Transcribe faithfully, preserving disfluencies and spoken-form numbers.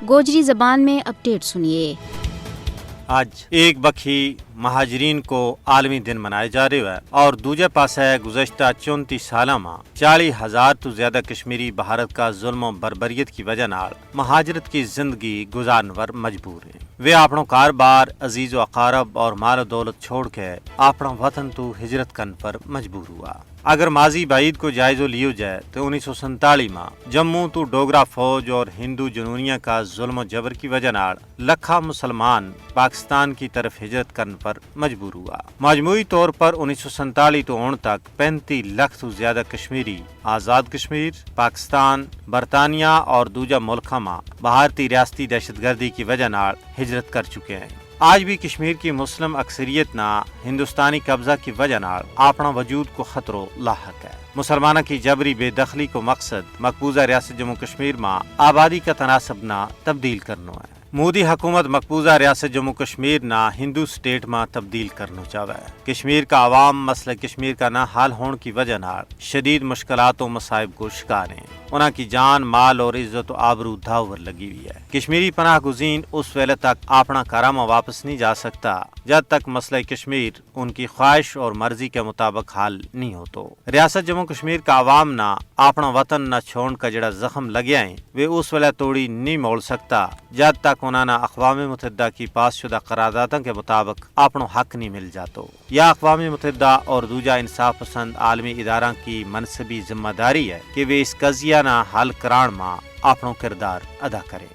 گوجری زبان میں اپڈیٹ سنیے۔ آج ایک بکھی مہاجرین کو عالمی دن منایا جا رہیو ہے، اور دوجہ پاسے گزشتہ چونتی سالاں ما چالی ہزار تو زیادہ کشمیری بھارت کا ظلم و بربریت کی وجہ نال مہاجرت کی زندگی گزارن پر مجبور ہیں۔ ویہ آپنو کاروبار، عزیز و اقارب اور مال و دولت چھوڑ کے آپنا وطن تو ہجرت کرن پر مجبور ہوا۔ اگر ماضی بعید کو جائزو لیو جائے تو انیس سو سینتالی ما جموں تو ڈوگرا فوج اور ہندو جنونیاں کا ظلم و جبر کی وجہ نال لکھا مسلمان پاکستان کی طرف ہجرت کرن پر مجبور ہوا۔ مجموعی طور پر انیس سو سینتالی تو ہن تک پینتی لکھ تو زیادہ کشمیری آزاد کشمیر، پاکستان، برطانیہ اور دوجہ ملکاں ما بھارتی ریاستی دہشت گردی کی وجہ نال ہجرت کر چکے ہیں۔ آج بھی کشمیر کی مسلم اکثریت نا ہندوستانی قبضہ کی وجہ نال آپنا وجود کو خطرو لاحق ہے۔ مسلماناں کی جبری بے دخلی کو مقصد مقبوضہ ریاست جموں کشمیر ما آبادی کا تناسب نا تبدیل کرنو ہے۔ مودی حکومت مقبوضہ ریاست جموں کشمیر نا ہندو سٹیٹ ما تبدیل کرنو چاہوے۔ کشمیر کا عوام مسئلہ کشمیر کا نہ حل ہون کی وجہ نال شدید مشکلات و مصائب کو شکار ہیں۔ انہاں کی جان، مال اور عزت و آبرو دھاؤ پر لگی ہوئی ہے۔ کشمیری پناہ گزین اس ویلے تک آپنا گھراں ما واپس نہیں جا سکتا جد تک مسئلہ کشمیر ان کی خواہش اور مرضی کے مطابق حل نہیں ہوتو۔ ریاست جموں کشمیر کا عوام نا آپنا وطن نا چھوڑن کا جڑا زخم لگیا ہیں، ویہ اس ویلے توڑی نہیں مول سکتا جد تک انہاں نا اقوام متحدہ کی پاس شدہ قرارداداں کے مطابق آپنو حق نہیں مل جاتو یا اقوام متحدہ اور دوجہ انصاف پسند عالمی اداراں کی منصبی ذمہ داری ہے کہ ویہ اس قضیہ نا حل کران ما آپنو کردار ادا کرے۔